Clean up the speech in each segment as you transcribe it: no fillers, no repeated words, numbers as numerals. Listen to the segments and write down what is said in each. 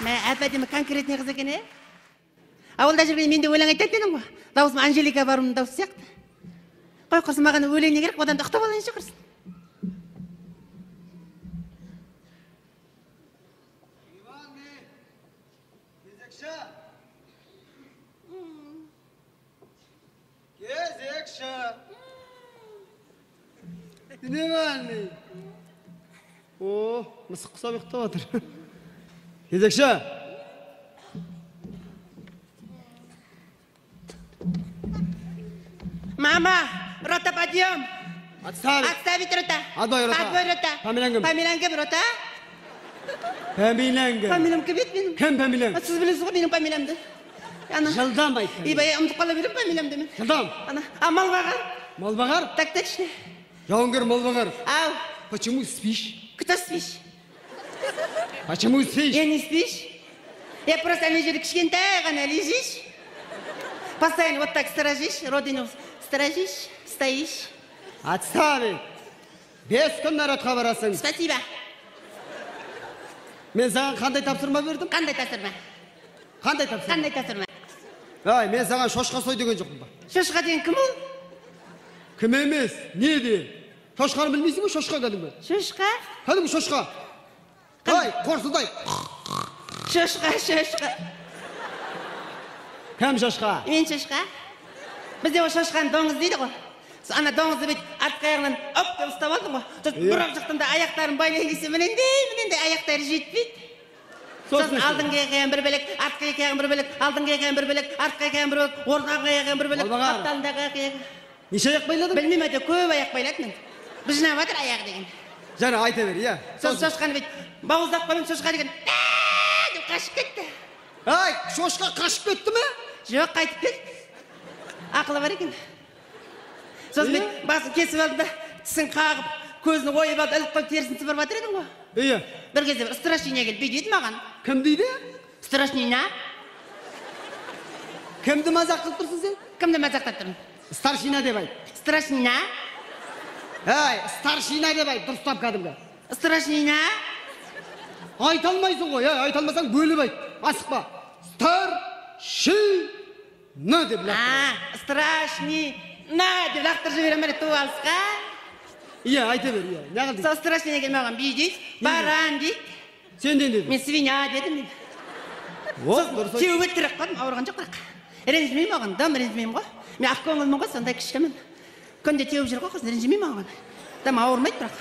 Мә, әп-әдемі конкретный қыз екен, е? Ауылда жүргенде мен де өлең айтатын едім ғой. Дауысым Анжелика Барумның дауысы сияқты. Қой құрсын, маған өлең не керек, одан да ұқтап алайыншы құрсын. Кезекші. Внимание. О, мысық құсап ұйықтап жатыр. Кезекші. Мама, рота подъем. Отставить. Отставить рота. Отбой рота. Отбой рота. Фамилияң кім? Фамилияң кім, рота? Фамилияң кім? Фамилиям кім еді менің? Кім фамилияң? Сіз білесіз ғой менің фамилиямды. Ана. Жылдам айт. Ибай, ұмытып қала беремін фамилиямды мен. Жылдам. Ана, а Малбағар? Малбағар? Так точно. Жауынгер Малбағар. Ау. Почему спишь? Кто спишь? Почему спишь? Я не спишь. Я просто ана жерде кішкентай ғана лежишь. Постоянно вот так сторожишь, родину сторожишь, стоишь. Отставить. 5 күн нарядқа барасың. Спасибо. Мен саған қандай тапсырма бердім? Қандай тапсырма? Қандай тапсырма? Қандай тапсырма? Ай, мен саған шошқа сой деген жоқпын ба? Шошқа деген кім ол? Кім емес, не де? Шошқаны білмейсің бе? Шошқа кәдімгі. Шошқа? Кәдімгі шошқа. Ай, қорсылдай. Шошқа, шошқа. Кім шошқа? Мен шошқа. Бізде ол шошқаны доңыз дейді ғой. Ана доңызды бүйтіп артқы аяғынан оп деп ұстап алдым ғой. Сосын бұрап шықтым да аяқтарын байлай келсе, мінендей, мінендей аяқтары жетпейді. Сосын алдыңғы екі аяғын бір бөлек, артқы екі аяғын бір бөлек, алдыңғы екі аяғын бір бөлек, артқы екі аяғын бір бөлек, ортаңғы аяғын бір бөлек, қапталындағы екі аяғы. Неше аяқ байладың? Білмеймін, әйтеуір көп аяқ байладым мен. Быжынап жатыр аяғы деген. Жаңа айта бер, иә. Сосын шошқаны бүйтіп бауыздап қойдым, шошқа деген деп қашып кетті. Ай, шошқа қашып кетті ме? Жоқ, қайтып келді. Ақылы бар екен. Сосын бүйтіп басын кесіп алды да, тісін қағып, көзін ойып алды, іліп қойып терісін сыпырып жатыр едің ғой. Иә. Бір кезде бір страшниня келіп бүй дейді маған. Кім дейді? Страшниня. Кімді мазақ қылып тұрсың сен? Кімді мазақтап тұрмын? Старшина деп айт. Страшниня. Әй, старшина деп айт, дұрыстап кәдімгі. Страшниня. Айта алмайсың ғой, әй, айта алмасаң бөліп айт. Асықпа. Старшина деп лақтыр. А, страшнина деп лақтырып жіберемін әлі ту алысқа. Иә, айта бер, иә. Не қыл дейді? Сол страшниня келіп маған бүй дейді, баран дейді. Сен не дедің? Мен свинья дедім мен. О, дұрыс. Теуіп тірек қалдым, ауырған жоқ бірақ. Ренжімеймін оған, дым ренжімеймін ғой. Мен ақ көңілмін ғой, сондай күштімін. Күнде теуіп жүр ғой, сосын ренжімеймін оған. Дым ауырмайды бірақ.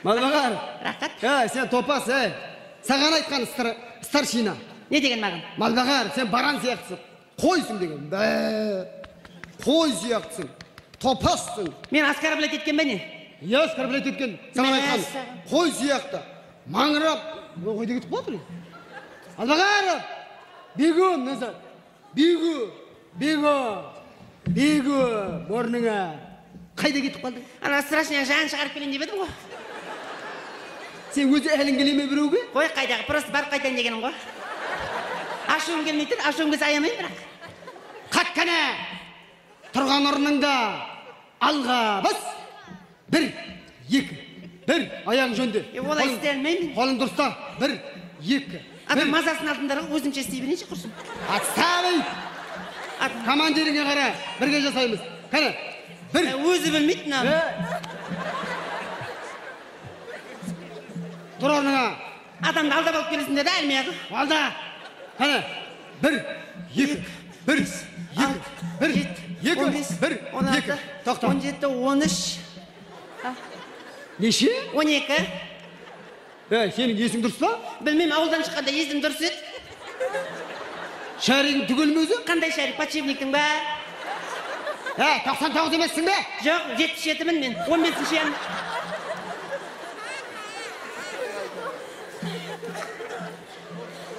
Малбағар. Рахат. Әй, сен топас, әй. Саған айтқан старшина. Не деген маған? Малбағар, сен баран сияқтысың. Қойсың деген. Бә. Қой сияқтысың. Топассың. Мен оскорблять еткен бе не? Иә, оскорблять еткен. Саған айтқан қой сияқты. Маңырап. Қойда кетіп қалды. Малбағар. Бегом назад. Бегу. Бегу. Бегу. Орныңа. Қайда кетіп қалдың? Ана страшный жан шығарып келейін деп едім ғой. Сен өзі әлің келе ме біреуге? Қой қайдағы, просто барып қайтайын дегенім ғой. Ашуым келмей тұр, ашуым келсе аямаймын бірақ. Қат кәне! Тұрған орныңда алға бас. 1, 2, 1, аяғың жөнде. Олай істей алмаймын. Қолың дұрыста. 1, 2, Адам мазасын алдыңдар ғой, өзімше істей берейінші құрсын. Отставить! Командиріңе қара, бірге жасаймыз. Кәне, 1. Өзі білмейді мынаны. Тұр орныңа. Адамды алдап алып келесіңдер да, армияға. Алда. Кәне, 1, 2, 1, 2, 1, 2, 1, 2. Тоқта. 17, 13. Неше? 12. Әй, сенің есің дұрыс па? Білмеймін, ауылдан шыққанда есім дұрыс еді. Шаригің түгел ме өзі? Қандай шарик, подшипниктің ба? Әй, 99 емессің бе? Жоқ, 77-мін мен, 15-ші январь.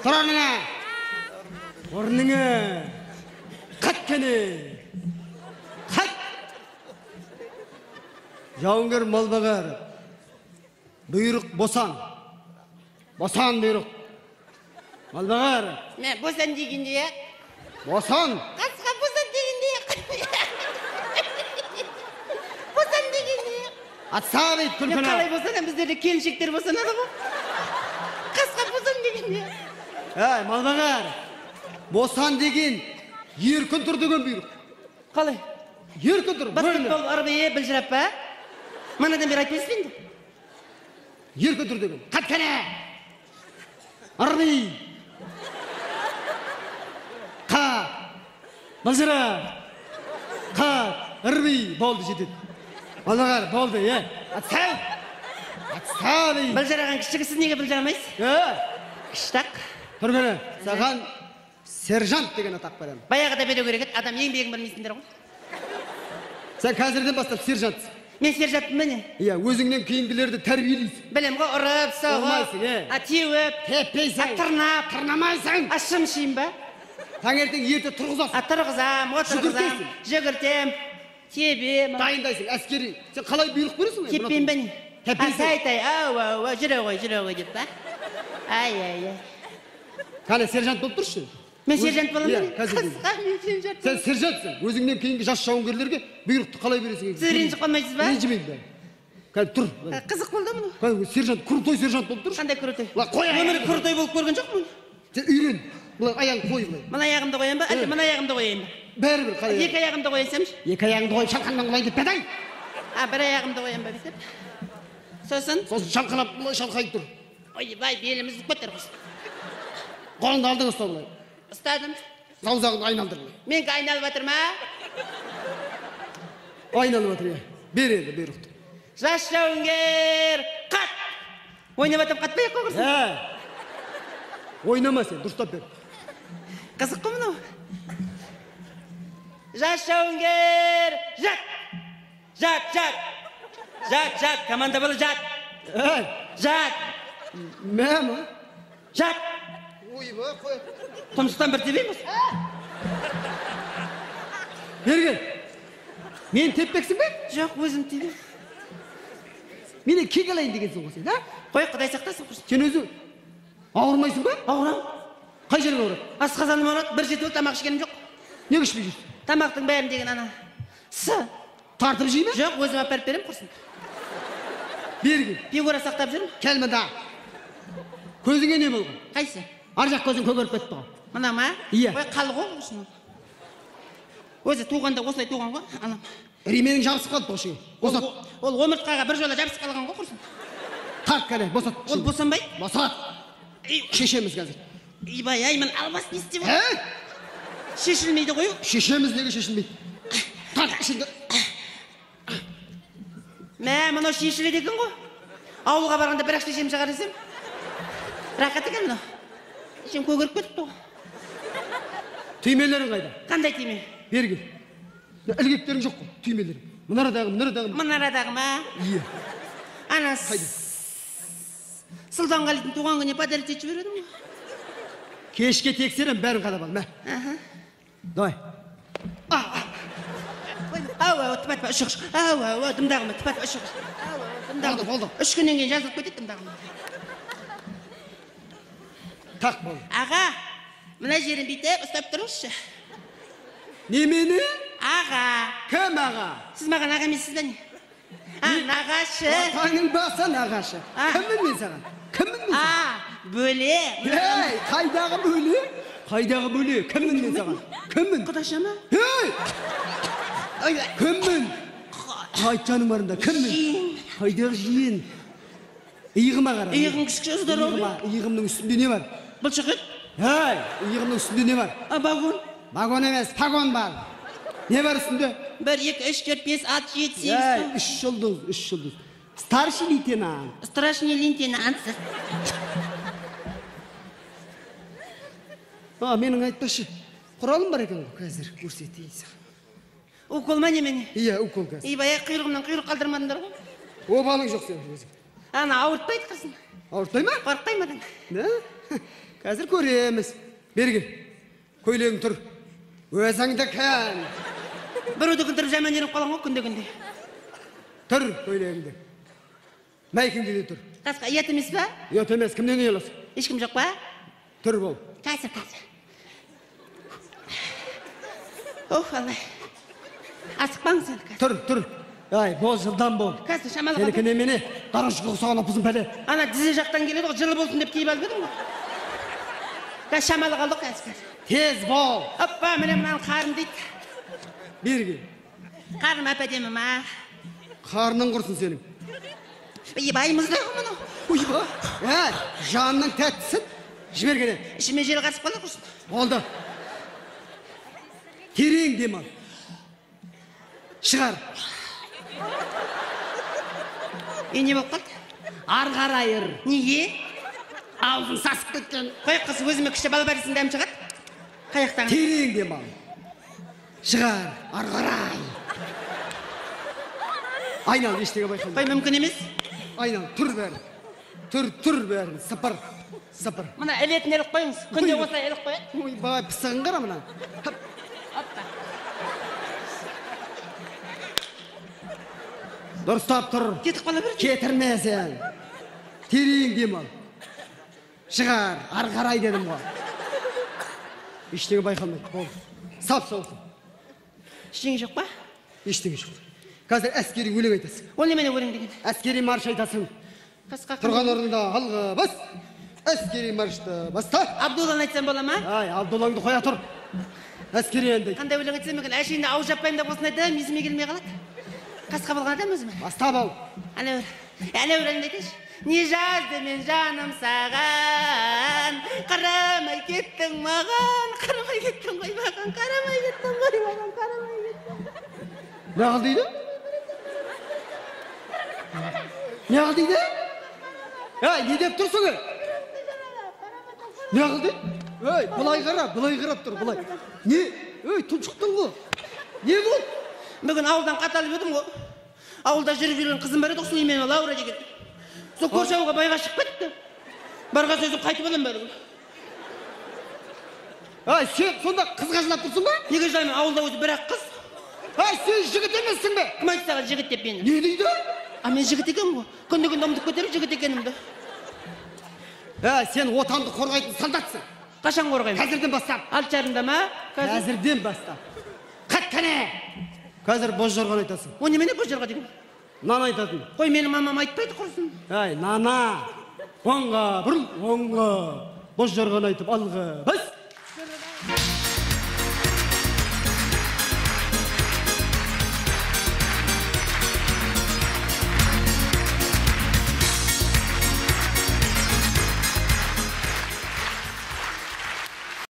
Тұр орныңа. Орныңа. Қат кәне. Қат. Жауынгер Малбағар. Бұйрық босан. Босан бұйрық. Малбағар. Мен босан дегенде. Босан. Қасқа босан дегенде. Босан дегенде. Отставить күлкіні. Қалай болса да біздерде келіншектер босанады ғой. Қасқа босан деген не? Әй, малбағар. Босан деген еркін тұр деген бұйрық. Қалай? Еркін тұр. Баскетбол ырбиы білжірап па? Манадан бері айтпайсыз ба енді? Еркін тұр деген. Қат кәне! Ырби! Қат! Былжыра! Қат! Ырби! Болды, жетеді. Малбағар, болды, е. Отставить! Отставить! Былжыраған кішігі сіз неге былжырамайсыз? Е! Кіштақ. Тұр кәне, саған сержант деген атақ беремін. Баяғыда беру керек еді, адам еңбегін білмейсіңдер ғой. Сен қазірден бастап сержантсың. Мен сержантпын ба не? Иә, өзіңнен кейінгілерді тәрбиелейсің. Білем ғой, ұрып, соғып, теуіп, теппейсің, тырнап, тырнамайсың. Шымшиын ба? Таңертең ерте тұрғызасың. Тұрғызам, отырғызам, жүгіртем, тебем. Дайындайсың, әскери. Сен қалай бұйрық бересің? Теппеймін ба не? Теппейсің. Тай-тай, ау, ау, ау, жүре ғой, жүре ғой деп па? Ай, ай, ай. Қане, сержант болып тұршы. Мен сержант боламын ба? Қасқа, мен сержант. Сен сержантсың. Өзіңнен кейінгі жас жауынгерлерге бұйрықты қалай бересің? Сіз ренжіп қалмайсыз ба? Ренжімеймін бәрі. Кәдімгі тұр. Қызық болды мұны. Кәдімгі сержант, крутой сержант болып тұршы. Қандай крутой? Былай қой. Өмірі крутой болып көрген жоқпын. Сен үйрен. Былай аяғыңды қой былай. Мына аяғымды қоямын ба? Әлде мына аяғымды қояйын ба? Бәрібір қалай. Екі аяғымды қойсамшы? Екі аяғыңды қойып шалқаңнан құлайын деп пе? А, бір аяғымды қоямын ба бүйтіп? Сосын? Сосын шалқалап былай шалқайып тұр. Ойбай, белім үзіліп кетер құрсын. Қолыңды алдыңа ұста былай. Ұстадым. Саусағыңды айналдыр былай. Менікі айналып жатыр ма? Айналып жатыр, иә. Бер енді бұйрықты. Жас жауынгер, қат! Ойнап жатып қатпай ақ қой құрсын. Ә! Ойнама сен, дұрыстап бер. Қызық қой мынау. Жас жауынгер, жат! Жат, жат! Жат, жат, команда бола жат! Әй! Жат! Мә, ма? Жат! Ойбай, қой. Тұмсықтан бір тебейін болсын. Бері кел. Мен теппексің бе? Жоқ, өзім тебейін. Мені кек алайын дегенсің ғой сен, а? Қой, Құдай сақтасын құрсын. Сен өзі ауырмайсың ба? Ауырам. Қай жерің ауырады? Асқазаным ауырады, бір жеті болды, тамақ ішкенім жоқ. Неге ішпей жүрсің? Тамақтың бәрін деген ана. Сы. Тартып жей ме? Жоқ, өзім апарып беремін құрсын. Бері кел. Фигура сақтап жүрмін. Кел мында. Көзіңе не болған? Қайсы? Ар жақ көзің көгеріп кетті ғой. Мына ма? Иә. Ой, қал ғой осыны. Өзі туғанда осылай туған ғой, анам. Ременің жабысып қалды ғой. Босат. Ол омыртқаға бір жола жабысып қалған ғой құрсын. Тарт кәне, босат. Ол босанбайды? Босат. Шешеміз қазір. Ойбай, ай, мен албас не істеп отыр? Шешілмейді ғой. Шешеміз, неге шешілмейді? Тарт ішіңді. Мә, мынау шешіледі екен ғой. Ауылға барғанда бір-ақ шешем шығар десем. Рақат екен мынау. Шешем көгеріп кетіпті ғой. Түймелерің қайда? Қандай түйме? Бері кел. Ілгектерің жоқ қой, түймелерің. Мұнарадағы, мұнарадағы. Мұнарадағы ма? Иә. Ана Сұлтанғалидың туған күніне подарить етіп жібердім ғой. Кешке тексерем, бәрін қадап ал, мә. Давай. Ау, ау, тіпа, тіпа, ұшық, ұшық. Ау, ау, ау, дымдағыма, тіпа, тіпа, ұшық, ұшық. Ау, ау, дымдағыма. Болды, болды. 3 күннен кейін жазылып кетеді дымдағыма. Тақ болды. Аға, мына жерін бүйтіп ұстап тұрыңызшы. Немені? Аға. Кім аға? Сіз маған аға емессіз бе не? А, нағашы. Атаңның басы нағашы. Кіммін мен саған? Кіммін мен саған? А, бөле. Ей, қайдағы бөле? Қайдағы бөле? Кіммін мен саған? Кіммін? Құдаша ма? Ей! Кіммін? Айт жаның барында, кіммін? Қайдағы жиен? Иығыма қара. Иығың кішкене здоровый. Иығымның үстінде не бар? Бұлшық ет. Ей, иығымның үстінде не бар? А, вагон. Вагон емес, погон бар. Не бар үстінде? 1, 2, 3, 4, 5, 6, 7, 8. Ей, 3 жұлдыз, 3 жұлдыз. Старший лейтенант. Страшный лейтенант. А, менің айтпашы, құралым бар екен ғой, қазір көрсетейін саған. Укол ма немене? Иә, укол қазір. Ойбай, құйрығымнан құйрық қалдырмадыңдар ғой. Обалың жоқ сенің өзің. Ана ауыртпайды құрсын. Ауыртпай ма? Қорықпаймын одан. Да? Қазір көреміз. Бері кел. Көйлегің тұр. Өзіңді кән. Біреудікін тұрып жаман еріп қалған ғой күнде-күнде. Тұр көйлегіңді. Мәйкіңді де тұр. Қасқа, ұят емес па? Ұят емес, кімнен ұяласың? Ешкім жоқ па? Тұр бол. Қазір, қазір. Ох, Алла. Асықпаңыз енді қазір. Тұр, тұр. Ай, бол, жылдам бол. Қазір шамалы. Сенікі немене? Дорожка ұқсаған ұпызын пәле. Ана тізе жақтан келеді ғой, жылы болсын деп киіп алып едім ғой. Қазір шамалы қалды ғой, қазір. Тез бол. Оппа, міне мынаны қарын дейді. Бері кел. Қарным әп-әдемі ма? Қарның құрсын сенің. Ойбай, мұздай ғой мынау. Ойбай. Әй, жанның тәттісін жібер келе. Ішіме жел қатысып қалды құрсын. Болды. Терең дем ал. Шығар. Не болып қалды? Ары қарай ыр. Неге? Аузың сасып кеткен. Қой қыз, өзіме кіші бала бар дәм шығады. Қаяқтан? Терең дем ал. Шығар, ары қарай. Айнал, ештеңе байқамай. Қой, мүмкін емес. Айнал, тұр бәрін. Тұр, тұр бәрін. Сыпыр, сыпыр. Мына ілетін іліп қойыңыз. Күнде осылай іліп қояды. Ойбай, пысығын қара мына. Оппа. Дұрыстап тұр. Кетіп қала бер. Кетірме сен. Терең дем ал. Шығар, ары қарай дедім ғой. Ештеңе байқалмайды. Болды. Сап саусың. Ештеңе жоқ па? Ештеңе жоқ. Қазір әскери өлең айтасың. Ол немене өлең деген? Әскери марш айтасың. Тұрған орнында алға бас. Әскери маршты баста. Абдулланы айтсам бола ма? Ай, Абдуллаңды қоя тұр. Әскери әнді. Қандай өлең айтсам екен? Әшейінде ауыз жаппаймын деп осындай дым есіме келмей қалады. Қасқа болған адам өзіме. Бастап ал. Әнеуір, әнеуір әнді айтайыншы. Не жазды мен жаным саған, қарамай кеттің маған, қарамай кеттің ғой маған, қарамай кеттің ғой маған, қарамай кеттің. Не қыл дейді? Не қыл дейді? Ей, не деп тұрсың? Не қыл дейді? Ей, былай қара, былай қарап тұр, былай. Не? Ей, тұншықтың ғой. Не болды? Бүгін ауылдан қаталып едім ғой. Ауылда жүріп жүрген қызым бар еді ғой, Сүлейменова Лаура деген. Сол көрші ауылға байға шығып кетті. Барған сөзім қайтып аламын бәрібір. Ай, сен сонда қызға жылап тұрсың ба? Неге жылаймын? Ауылда өзі бір-ақ қыз. Ай, сен жігіт емессің бе? Кім айтты саған жігіт деп мені? Не дейді? А мен жігіт екенмін ғой. Күнде-күнде ұмытып кетемін жігіт екенімді. Ә, сен отанды қорғайтын солдатсың. Қашан қорғаймын? Қазірден бастап. 6:30-да ма? Қазірден бастап. Қат кәне! Қазір боз жорғаны айтасың. О, немене боз жорға деген? Нан айтатын. Қой, менің мамам айтпайды құрсын. Ай, нана. Оңға бұрыл, оңға. Боз жорғаны айтып алға бас.